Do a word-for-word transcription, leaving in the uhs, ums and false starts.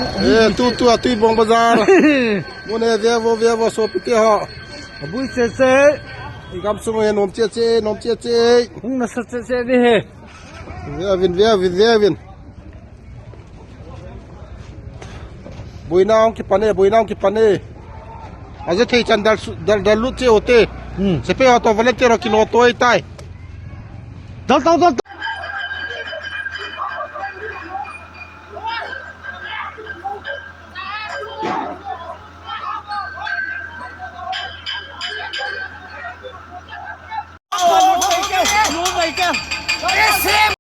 Eh, tu, tu, a Tuibong Bazar. Mun e, ve vo, ve vo, sopite ho. Abui che che. I gamsung e, nom che che, nom che che. Hung nasa che che ni he. Ve uvin, ve uvin, ve uvin. Boina hung kipan e, boina hung kipan e. Aja thei chan dal su-, dal, dal lut che u te. Hmm. Sepai ho toh volunteer ho kilo to e tai. Dal tau, dal tau.